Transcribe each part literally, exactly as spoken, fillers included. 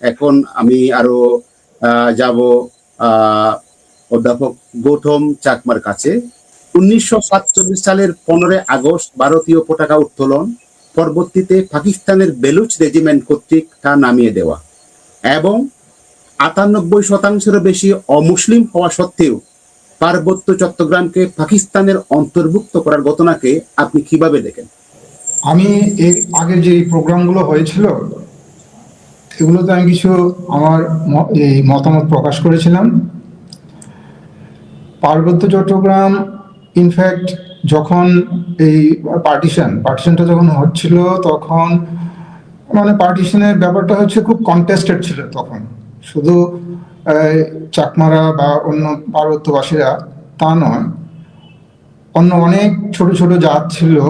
এখন আমি আরো আহ, যাব আহ, অধ্যাপক গৌতম চাকমার কাছে। উনিশশো সাতচল্লিশ সালের পনেরোই আগস্ট ভারতীয় পতাকা উত্তোলন, পরবর্তীতে পাকিস্তানের বেলুচ রেজিমেন্ট কর্তৃক তা নামিয়ে দেওয়া এবং আটানব্বই শতাংশেরও বেশি অমুসলিম হওয়া সত্ত্বেও পার্বত্য চট্টগ্রামকে পাকিস্তানের অন্তর্ভুক্ত করার ঘটনাকে আপনি কিভাবে দেখেন? আমি এর আগে যে প্রোগ্রামগুলো হয়েছিল, এগুলোতে আমি কিছু আমার ম- এই মতামত প্রকাশ করেছিলাম। পার্বত্য চট্টগ্রাম, ইনফ্যাক্ট, যখন এই পার্টিশন পার্টিশনটা যখন হচ্ছিল, তখন মানে পার্টিশনের ব্যাপারটা হচ্ছে খুব কন্টেস্টেড ছিল তখন। শুধু এই, চাকমারা বা অন্য পার্বত্যবাসীরা তা নয়, অন্য অনেক ছোট ছোট জাত ছিল,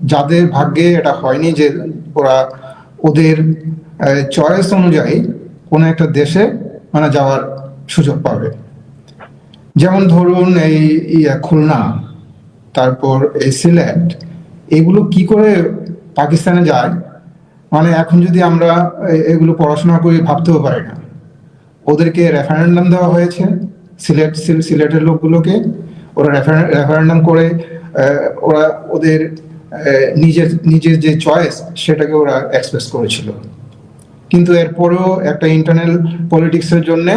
যাদের ভাগ্যে এটা হয়নি যে ওরা ওদের চয়েস অনুযায়ী কোনো একটা দেশে মানে যাওয়ার সুযোগ পাবে। যেমন ধরুন, এই ইয়ে, খুলনা, তারপর এই সিলেট, এগুলো কি করে পাকিস্তানে যায়? মানে, এখন যদি আমরা এ- এগুলো পড়াশোনা করি, ভাবতেও পারি না। ওদেরকে রেফারেন্ডাম দেওয়া হয়েছে সিলেট সিল- সিলেটের লোকগুলোকে। ওরা রেফারেন্ডাম করে আহ, ওরা ওদের আহ, নিজের নিজের যে চয়েস, সেটাকে ওরা এক্সপ্রেস করেছিল। কিন্তু এরপরেও একটা ইন্টারনাল পলিটিক্সের জন্য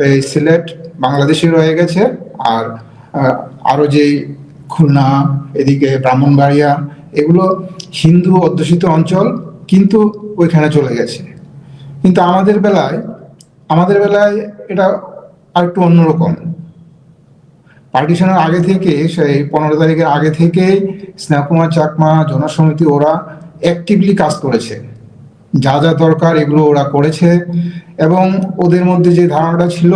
এই সিলেট বাংলাদেশে রয়ে গেছে। আর আহ, আরো যে খুলনা, এদিকে ব্রাহ্মণবাড়িয়া, এগুলো হিন্দু অধ্যুষিত অঞ্চল, কিন্তু ওইখানে চলে গেছে। কিন্তু আমাদের বেলায় আমাদের বেলায় এটা আর একটু অন্যরকম। পার্টিশনের আগে থেকে, সেই পনেরো তারিখের আগে থেকেই স্নেহকুমার চাকমা, জনসমিতি, ওরা অ্যাক্টিভলি কাজ করেছে। যা যা দরকার, এগুলো ওরা করেছে। এবং ওদের মধ্যে যে ধারণাটা ছিল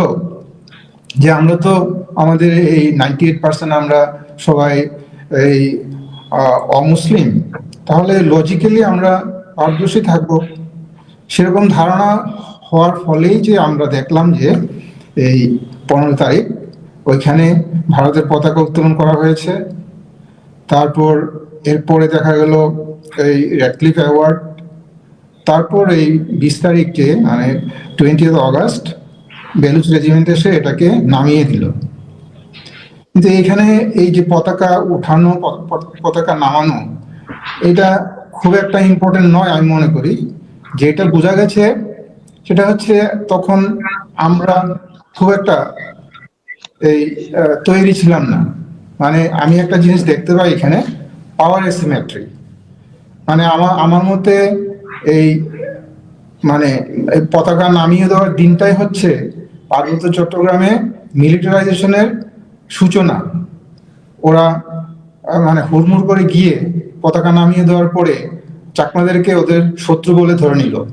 যে আমরা তো, আমাদের এই নাইনটি এইট পার্সেন্ট আমরা সবাই এই আহ, অমুসলিম, তাহলে লজিক্যালি আমরা ভারতবর্ষে থাকবো। সেরকম ধারণা হওয়ার ফলেই যে আমরা দেখলাম যে এই পনেরো তারিখ ওইখানে ভারতের পতাকা উত্তোলন করা হয়েছে। তারপর এরপরে দেখা গেল এই র্যাডক্লিফ অ্যাওয়ার্ড, তারপর এই বিশ তারিখে, মানে টোয়েন্টিয়েথ অগাস্ট, বেলুচ রেজিমেন্ট এসে এটাকে নামিয়ে দিল। কিন্তু এখানে এই যে পতাকা উঠানো, প- প- পতাকা নামানো, এটা খুব একটা ইম্পর্টেন্ট নয় আমি মনে করি। যেটা বোঝা গেছে সেটা হচ্ছে তখন আমরা খুব একটা এই আহ, তৈরি ছিলাম না। মানে আমি একটা জিনিস দেখতে পাই এখানে, পাওয়ার অ্যাসিমেট্রি। মানে আমার আমার মতে এই মানে এই পতাকা নামিয়ে দেওয়ার দিনটাই হচ্ছে পার্বত্য চট্টগ্রামে মিলিটারাইজেশনের সূচনা। ওরা আহ, মানে হুড়মুড় করে গিয়ে পতাকা নামিয়ে দেওয়ার পরে চাকমাদেরকে ওদের শত্রু বলে ধরে নিল।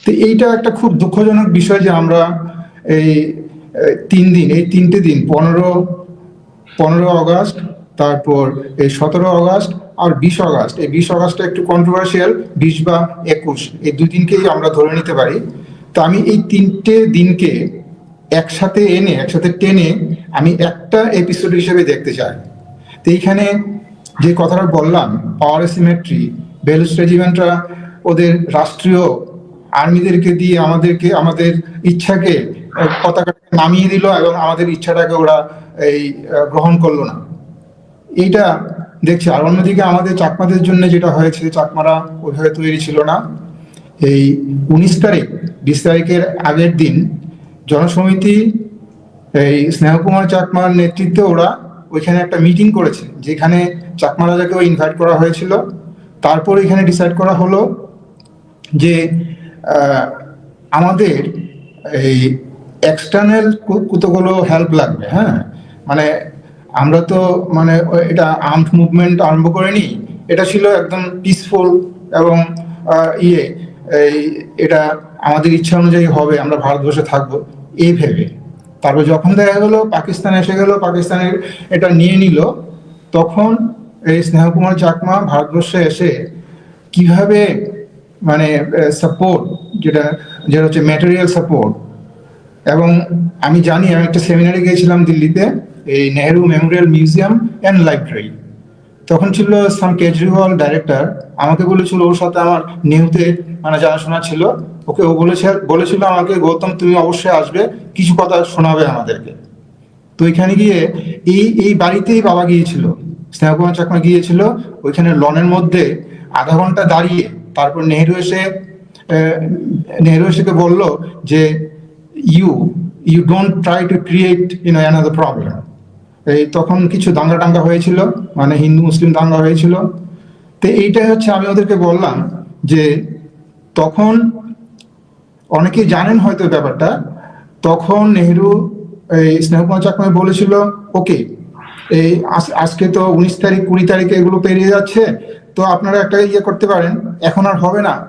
তো এইটা একটা খুব দুঃখজনক বিষয় যে আমরা এই আহ, তিন দিন, এই তিনটে দিন, পনেরো পনেরো আগস্ট, তারপর এই সতেরো আগস্ট আর বিশ আগস্ট, এই বিশ আগস্টটা একটু কন্ট্রোভার্সিয়াল, বিশ বা একুশ, এই দুই দিনকেই আমরা ধরে নিতে পারি। তো আমি এই তিনটে দিনকে একসাথে এনে, একসাথে টেনে আমি একটা এপিসোড হিসেবে দেখতে চাই। তো এইখানে যে কথাটা বললাম, পাওয়ার অ্যাসিমেট্রি, বেলুচ রেজিমেন্টরা ওদের রাষ্ট্রীয় আর্মিদেরকে দিয়ে আমাদেরকে, আমাদের ইচ্ছাকে আহ, পতাকাটাকে নামিয়ে দিল এবং আমাদের ইচ্ছাটাকে ওরা এই আহ, গ্রহণ করলো না। এইটা দেখছি। আর অন্যদিকে আমাদের চাকমাদের জন্য যেটা হয়েছে, চাকমারা ওইভাবে তৈরি ছিল না। এই উনিশ তারিখ, বিশ তারিখের আগের দিন জনসমিতি এই স্নেহকুমার চাকমার নেতৃত্বে ওরা ওইখানে একটা মিটিং করেছে, যেখানে চাকমা রাজাকেও ইনভাইট করা হয়েছিল। তারপর এখানে ডিসাইড করা হলো যে আহ, আমাদের এই এক্সটার্নাল কতগুলো হেল্প লাগবে। হ্যাঁ, মানে আমরা তো মানে ওই এটা আর্মড মুভমেন্ট আরম্ভ করিনি, এটা ছিল একদম পিসফুল এবং আহ, ইয়ে এই এটা আমাদের ইচ্ছা অনুযায়ী হবে, আমরা ভারতবর্ষে থাকবো, এই ভেবে। তারপর যখন দেখা গেল পাকিস্তান এসে গেল, পাকিস্তানের এটা নিয়ে নিল, তখন এই স্নেহকুমার চাকমা ভারতবর্ষে এসে কিভাবে মানে সাপোর্ট, যেটা যেটা হচ্ছে ম্যাটেরিয়াল সাপোর্ট। এবং আমি জানি, আমি একটা সেমিনারে গিয়েছিলাম দিল্লিতে, এই Nehru Memorial museum and library. তখন ছিল সাম কেজরিওয়াল ডাইরেক্টর, আমাকে বলেছিল ওর সাথে আমার নেহুতে মানে জানাশোনা ছিল। ওকে, ও বলেছে, বলেছিল আমাকে, "গৌতম, তুমি অবশ্যই আসবে, কিছু কথা শোনাবে আমাদেরকে।" তো এখানে গিয়ে এই এই বাড়িতেই বাবা গিয়েছিল, স্নেহ কুমার চাকমা গিয়েছিল। ওইখানে লনের মধ্যে আধা ঘন্টা দাঁড়িয়ে তারপর নেহেরু এসে আহ, নেহেরু এসে বলল যে, "You you don't try to create, you know, another problem." এই তখন কিছু দাঙ্গা টাঙ্গা হয়েছিল, মানে হিন্দু মুসলিম দাঙ্গা হয়েছিল। তো এইটাই হচ্ছে আমি ওদেরকে বললাম যে তখন অনেকেই জানেন হয়তো ব্যাপারটা, তখন নেহেরু এই স্নেহ কুমার চাকমাকে বলেছিল, "ওকে, এই আজ- আজকে তো উনিশ তারিখ, কুড়ি তারিখে এগুলো পেরিয়ে যাচ্ছে, তো আপনারা একটা ইয়ে করতে পারেন, এখন আর হবে না,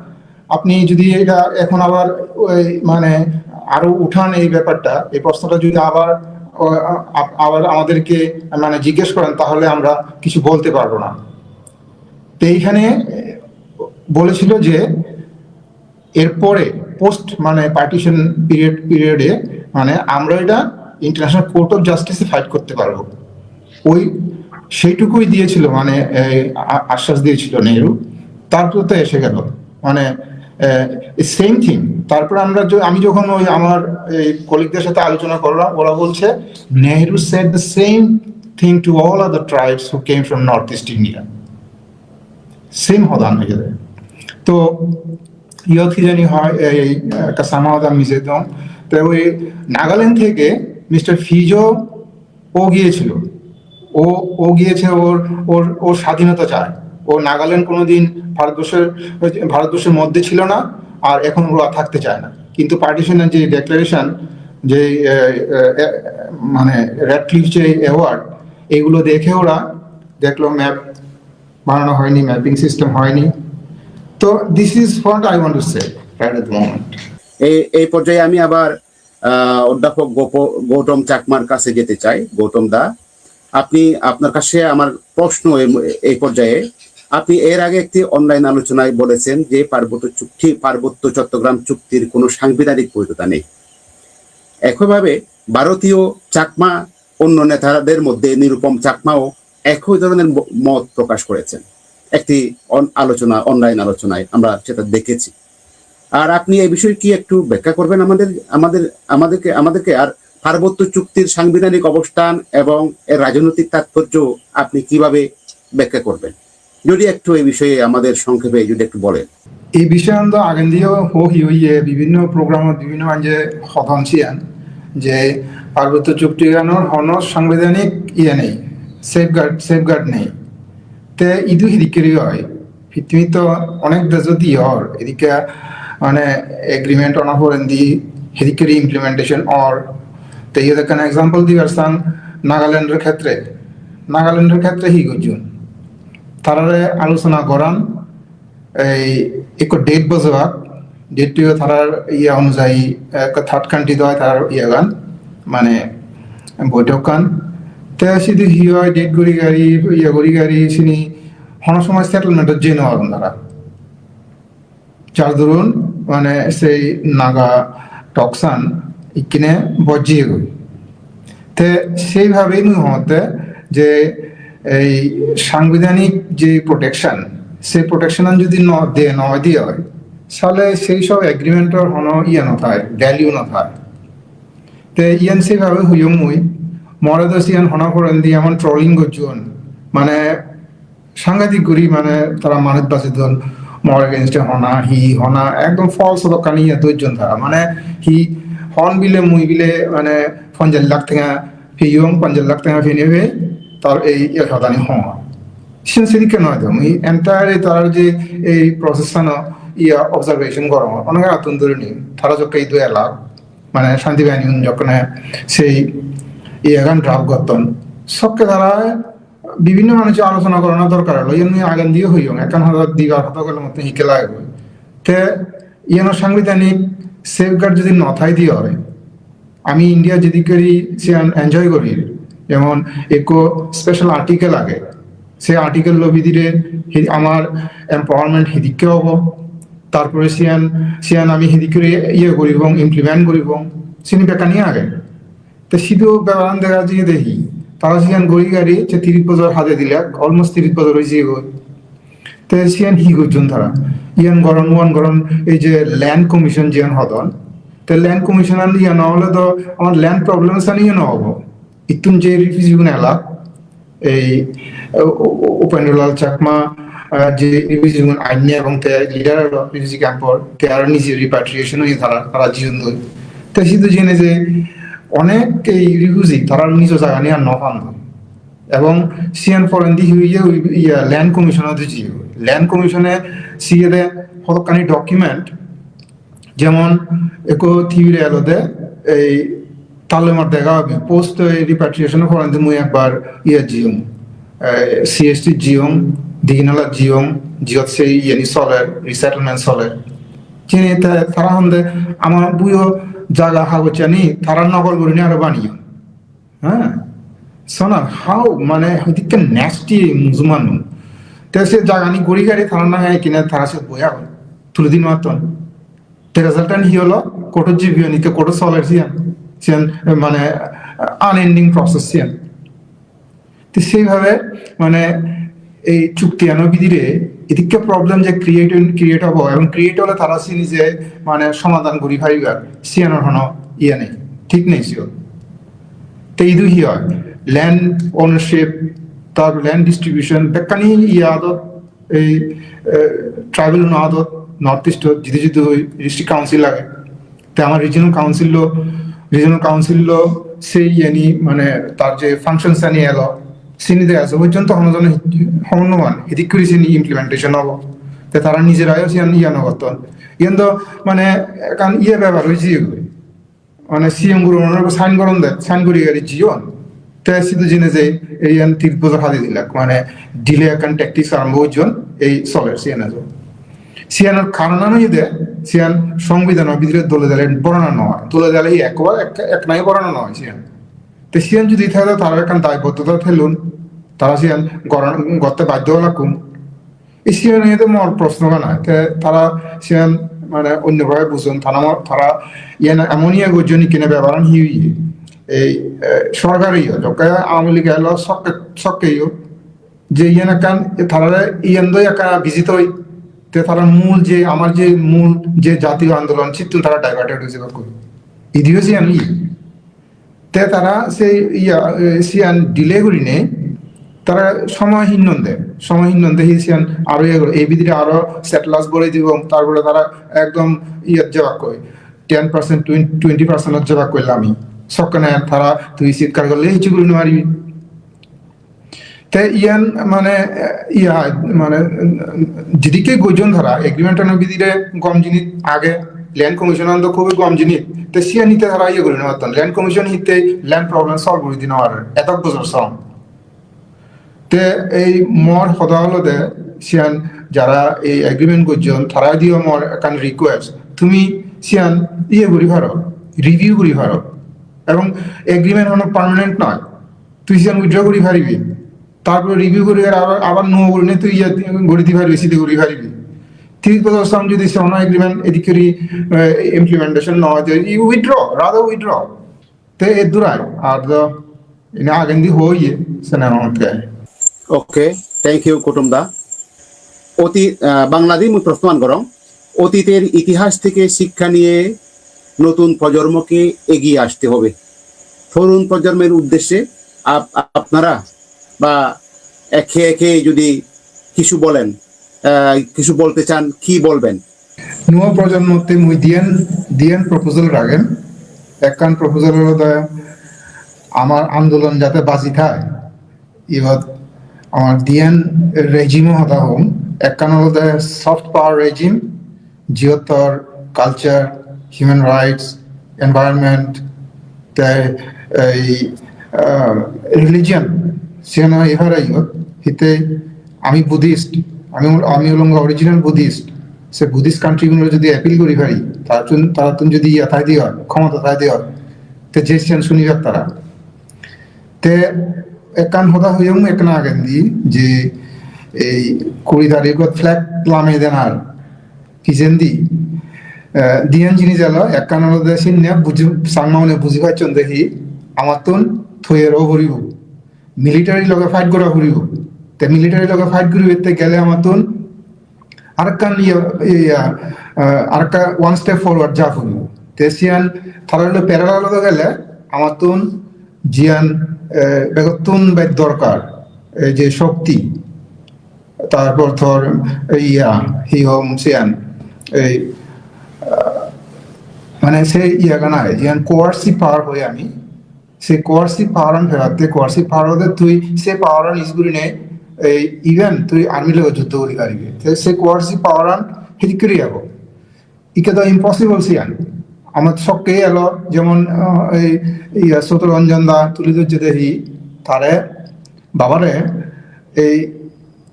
আপনি যদি এটা এখন আবার ওই মানে আরো উঠান এই ব্যাপারটা, এই প্রশ্নটা যদি আবার ও, আ- আবার আমাদেরকে মানে জিজ্ঞেস করেন, তাহলে আমরা কিছু বলতে পারবো না।" তো এইখানে বলেছিল যে এরপরে পোস্ট মানে পার্টিশন পিরিয়ড পিরিয়ডে মানে আমরা এটা ইন্টারন্যাশনাল কোর্ট অফ জাস্টিসে ফাইট করতে পারবো। ওই সেইটুকুই দিয়েছিল, মানে এই আ- আশ্বাস দিয়েছিল নেহেরু। তারপর তো এসে গেল, মানে সেম থিং। তারপর আমরা য- আমি যখন ওই আমার এই কলিগদের সাথে আলোচনা করলাম, ওরা বলছে, "Nehru said the same thing to all other tribes who came from North East India." Same হদান হয়ে যায়। তো ইয়ত কি জানি হয়, এই একটা সামাদা মিজে দম। তো ওই নাগাল্যান্ড থেকে মিস্টার ফিজো ও গিয়েছিল। ও ও গিয়েছে, ওর ওর ওর স্বাধীনতা চায়। ও নাগাল্যান্ড কোনোদিন ভারতবর্ষের ভারতবর্ষের মধ্যে ছিল না, আর এখন ওরা থাকতে চায় না। কিন্তু পার্টিশনের যে ডেক্লারেশন, যে আহ, আহ, মানে র্যাডক্লিফ যে অ্যাওয়ার্ড, এগুলো দেখে ওরা দেখলো ম্যাপ বানানো হয়নি, ম্যাপিং সিস্টেম হয়নি। তো this is what I want to say right at the moment. এই এই পর্যায়ে আমি আবার আহ, অধ্যাপক গোপ- গৌতম চাকমার কাছে যেতে চাই। গৌতম দা, আপনি আপনার কাছে আমার প্রশ্ন এই এই পর্যায়ে, আপনি এর আগে একটি অনলাইন আলোচনায় বলেছেন যে পার্বত্য চুক্তি, পার্বত্য চট্টগ্রাম চুক্তির কোনো সাংবিধানিক বৈধতা নেই। একইভাবে ভারতীয় চাকমা অন্য নেতাদের মধ্যে নিরুপম চাকমাও একই ধরনের ম- মত প্রকাশ করেছেন একটি অন- আলোচনা, অনলাইন আলোচনায় আমরা সেটা দেখেছি। আর আপনি এই বিষয়ে কি একটু ব্যাখ্যা করবেন আমাদের আমাদের আমাদেরকে আমাদেরকে আর পার্বত্য চুক্তির সাংবিধানিক অবস্থান এবং এর রাজনৈতিক তাৎপর্য আপনি কিভাবে ব্যাখ্যা করবেন? যদি একটু এই বিষয়ে আমাদের সংক্ষেপে যদি একটু বলেন। এই বিষয়ে আমরা আগেদিও হহি হইয়ে বিভিন্ন প্রোগ্রামত বিভিন্ন মাঝে হদন ছিয়ান যে পার্বত্য চুক্তিখানোর হন সাংবিধানিক ইয়ে নেই, সেফগার্ড সেফগার্ড নেই। তে ইদু হিদিকেরই হয়। পৃথিবীত অনেক দেশ যদি হর এদিকে মানে এগ্রিমেন্ট অনা করেন দি হিদিকেরই ইমপ্লিমেন্টেশন অর। তে ইয়ে দেখেন এক্সাম্পল দিবার চান নাগাল্যান্ডের ক্ষেত্রে, নাগাল্যান্ডের ক্ষেত্রে হি করছুন, তারারে আলোচনা করান, এই একো ডেট বজাবাক, ডেট টিও তারার ইয়া অনুযায়ী একটা থার্ড কান্ট্রি দেওয়া তার ইয়া গান মানে বৈঠক গান। তে সিদি হি হয় ডেট ঘুরি গাড়ি ইয়া ঘুরি গাড়ি সিনি হন সময় সেটেলমেন্ট যে নেওয়া তারা, যার দরুন মানে সেই নাগা টকসান ইকিনে বজিয়ে গই। তে সেইভাবেই নুই হতে যে এই সাংবিধানিক যে প্রোটেকশন, সেই প্রোটেকশন যদি ন দে ন দিয়ে হয়, তাহলে সেই সব এগ্রিমেন্টর কোনো ইয়ে ন থাকে, ভ্যালু ন থাকে। তে ইয়ান সেইভাবে হইও মুই মরে তো সিয়ান হনা করেন দিয়ে এমন ট্রোলিং করছুন, মানে সাংঘাতিক করি মানে তারা মানুষ বাসে দল মর এগেনস্টে হনা হি হনা একদম ফলস দোকানি ইয়া দুইজন তারা মানে হি হন বিলে মুই বিলে মানে পঞ্চাশ লাখ টাকা ফিয়ং পঞ্চাশ লাখ টাকা ফিনে বে তার এই ইয়া হদানি হন। সিন সিদিকে নয় তো মুই এন্টায়ার তার যে এই প্রসেসন ইয়া অবজারভেশন গরম অনেক আতুন ধরে নি তারা যখন এই দুই লাখ মানে শান্তি বাহিনী যখন সেই ইয়া গান ড্রাফট করতন সবকে তারা বিভিন্ন মানুষের আলোচনা করানো দরকার হলো। এমনি আগান দিয়ে হইও, এখন হয়তো দিবার হতো গেলে মতো হিকে লাগবে। তে ইয়ানো সাংবিধানিক সেফগার্ড যদি ন থাই দিয়ে হয়, আমি ইন্ডিয়া যদি করি সে এনজয় করি, যেমন একো স্পেশাল আর্টিকেল আগে, সে আর্টিকেল লবি দিলে হি- আমার এম্পাওয়ারমেন্ট হিদিকে হবো, তারপরে সিয়ান সিয়ান আমি হিদিকে ইয়ে করিব, ইমপ্লিমেন্ট করিব, সিনি বেকানি আগে। তো সিধু বেবারান দেখা দিয়ে দেখি Tara siyan guri gari se tiris bojor hade dilak, almost tiris bojor oi jiyegoi. Te siyan hi gojjon tara? Iyan goron, uan goron, ei je land commission jiyan hodon. Te land commission an iyan no ole do amar land problems an iyan no obo. Ittun je refugee gun elak, ei, U-, U-, Upendra Lal Chakma, ah, je refugee gun anne ebong te leader elo refugee camp or, te aro nije repatriation oye tara, tara jiyondoi. Te sidu jene je onek ei refugee tara nijo jagani ar no pan. Ebong siyan porendi hi oye, oi, iya, land commission ot jiyegoi. Land commission e sigede hodokkani document, jemon ekko thiyure elode ei Tallemar dega obo. Post repatriation porendi mui ekbar iye jiyong, eh, C H T jiyong, Diginala jiyong, jiyot sei iyeni soler, resettlement soler. Sini te tara honde ama buyo jaga hagojani tara nokol gurinei aro baniyon. Hah? Sona, how, mane, hidikke nasty musulman. Te se jagani guri gari tara nange kine tara se boya tuli din maton. Te result an hi holo? Court ot jibi oni te court ot soler siyan. Siyan, mane, unending process siyan. Te seibhabe, mane, ei chukti ano bidire idikke problem je create, create obo, ebong create ole tara sini je, mane, somadan guri paribar, siyanor hono iye nei, thik nei siyo. Te idu hi oi? Land ownership, tar land distribution, bekkani iye adot, ei, eh, tribal uno adot, North East ot jidu jidu district council age. Te amar regional council lo, regional council lo sei iyeni, mane, tar je function sani elo, sini de ajo porjonto hono jone hobor no pan, hidik guri sini implementation obo. Te tara nijerayo siyan iya no gotton. Iyan do, mane, ekkan iye bepar oi jiyegoi. Mane, C M guru onore sign goron de, sign guri gari jiyon. Te sidu jene je iyan tiris bojor hadi dilak, mane, delay ekkan tactics arambo gojjon, ei soler siyan ajo. Siyanor karonan oyede, siyan songbidanor bidire dole dale borona no oi. Dole dale hi ekko ek, ek nai borona no oi siyan. Te siyan judi thele tara ekkan daibotto thelun, tara siyan goron, gotte baddo olakkun. Ei siyan oyede mor proshno gana. Te tara siyan mane onno bhabe bujon, tara mor, tara iyan emon iye gojjon ikkine bebaran hi oye. Ei, eh, sorkar iye, jokke Awami League elo sokke, sokke iye. Je iyan ekkan, e tarare iyan do ekka visit oi, te tara mul je, amar je mul je jatiyo andolon, sittun tara diverted oi jebakkoi. Idiyo siyan oi. Te tara se iya, e, siyan delay gurinei, tara somoy hinnon de, somoy hinnon de hi siyan aro iye guri, ei bidire aro settlers borei dibo, tar pore tara ekdom iyot jebakkoi, ten percent, twenty, twenty percent ot jebakkoi lami. Sokkene tara tui chitkar gorle hissu guri no paribi. Te iyan mane, eh, iya, mane, mm, jidikke gojjon tara, agreement ano bidire gom jinis age, land commission an do khubey gom jinis. Te siyan hitte tara iye guri no patton. Land commission hitte land problem solve guri di no pare. Etok bojor song. Te ei mor hoda olode siyan jara ei agreement gojjon, tara diyo mor ekkan request. Tumi siyan iye guri paro, review guri paro. Ebong agreement hono permanent noi. Tui siyan withdraw guri paribi. Tarpore review guri ar abar, abar nuo gurinei tui iye guri di paribi, sidi guri paribi. Tiris bojor song judi se hono agreement edik guri, eh, implementation no oy, you withdraw, rather withdraw. Te eddur ai, ar do ina agendi hoye, sene honotte. Okay, thank you, Kutum da. অতীত, আহ, বাংলাদেশ মু প্রশ্ন করং, অতীতের ইতিহাস থেকে শিক্ষা নিয়ে নতুন প্রজন্মকে এগিয়ে আসতে হবে। তরুণ প্রজন্মের উদ্দেশ্যে আপ-, আপনারা বা একে একে যদি কিছু বলেন, আহ, কিছু বলতে চান, কি বলবেন? Nuo projonmotte mui diyen, diyen proposal ragem. Ekkan proposal olode amar andolon jate baji thai, ibot amar diyen regime-o hoda hom. Ekkan olode soft power regime, jiyot tor culture, human rights, environment, te ei, ah, religion, siyan oi pare iyot. Hitte ami Buddhist, ami, ami olong original Buddhist. Se Buddhist country guno jodi appeal guri pari, tarattun, tarattun jodi iya thai de oi, khomota thai de oi, te je siyan sunibak tara. Te ekkan hoda hoyong ekkana agendi je ei kuri tarigot flag lame denar pijendi, eh, diyan jinis elo, ekkan olode sinne buji, Changma une buji pacchon de hi amattun toyar o puribo. military loge fight gora puribo. Te military loge fight guribatte gele amattun arekkan iye, iye, ah, arekka one step forward ja puribo. Te siyan tara loi parallel ode gele amattun jiyan, eh, begottun bej dorkar, ei je shokti, tarpor tor ei iya, hi hom siyan, ei, ah, mane se iyagan age, jiyan coercive power hoi ami, se coercive power an pebatte, coercive power ode tui se power an use gurinei ei even tui army loge juddho guri paribe. Te se coercive power an hidik guri ebo? Ikke do impossible siyan. Amar sokke elo, jemon, ah, ei, iya, Soto Ranjan da tuli dojje de hi, tare, babare, ei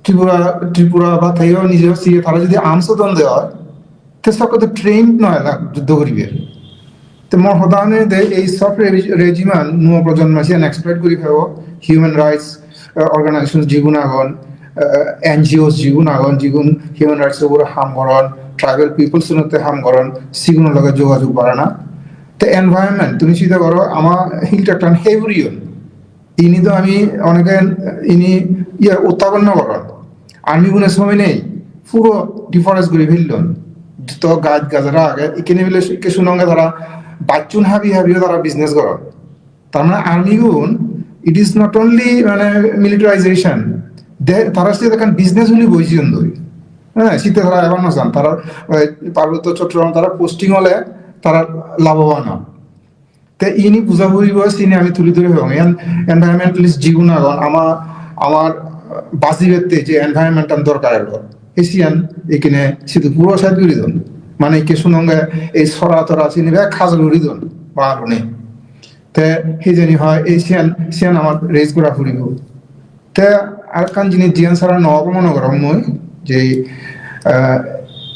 Tripura, Tripura ba teyo nije siye tara jodi arms don de oi, te sokke to trained noi ela juddho guribe. Te mor hoda hone de ei soft re-, regime an nuo projonmo siyan exploit guri pebo, human rights, eh, organizations jigun agon, eh, N G Os jigun agon, jigun human rights-or ugure ham goron, tribal peoples-unotte ham goron, siguno loge jogajog barana. Te environment, tumi sida goro, ama Hill Tracts-an hei puriyon. Ini do ami onege ini iye uttapon no goron. Army-gune somoi nei, puro deforest guri pellon. Joto gaj gajara age, ikkene bile ikke sunonge tara bachchun habi habiyo tara business goron. Tar mane army gun, it is not only mane militarization, they, tara sidu ekkan business huli boi jeyon doi. Heh, sitte tara ebar no jan, tara, eh, Parbotto Chottogram tara posting ole tara labhoban on. Te ini buja puribo, sini ami tuli dhuri pebong. Iyan environmentalist jigun agon, ama, amar bajibatte je environment an dorkar elo, ei siyan ikkene sidu puro side guri don. Mane ikke sunonge ei sora tora sini bek hajol guri don, ba gune. Te hijeni hoi ei siyan, siyan amar raise gora puribo. Te arekkan jinis jiyan sara no obo mone gorong mui je, ah,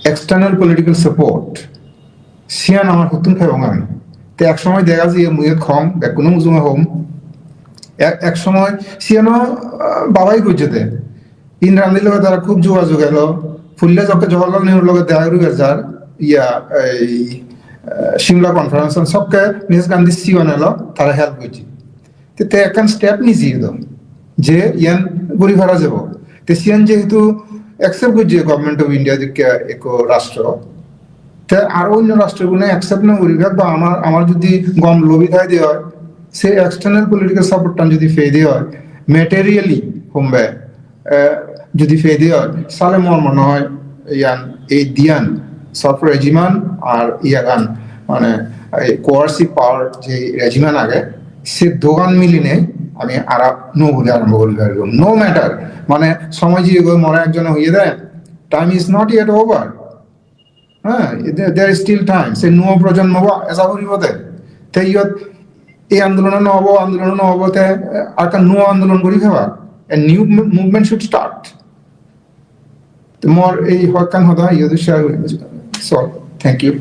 external political support siyan amar huttun pebong ami. Te ek somoy dega jiye mui iyot hong, bekkuno mujunge hom. Ek, ek somoy siyano, ah, babai gojje de. Indira Gandhir loge tara khub jogajog elo. Pulle jokke Jawaharlal Nehru loge dega guribar jar, iya, ei, eh, Shimla conference-an sokke Missus Gandhi sigon elo, tara help gojje. Te, te ekkan step nijeye do, je iyan guri para jebo. Te siyan jehetu accept gojje Government of India dokke ekko rastro, te aro onno rastrogune accept no guribak ba amar, amar jodi gom lobi thai de oi, se external political support-tan jodi pei de oi, materially hombe, eh, jodi pei de oi, sale mor mone oi iyan ei diyan soft regime-an ar iyagan, mane ei coercive power je regime-an age, se dogan milinei ami arap nuo guri arombo guri paribo. No matter, mane somoy jiyegoi, more ekjone hoye de, time is not yet over. Heh, there, there is still time. Se nuo projonmo bo eja puribo de. Te iyot ei andolon no obo, andolon no obo, te, eh, ekkan nuo andolon guri peba. A new mo-, movement should start. Te mor ei hoi ekkan hoda iyot share guri. So, thank you.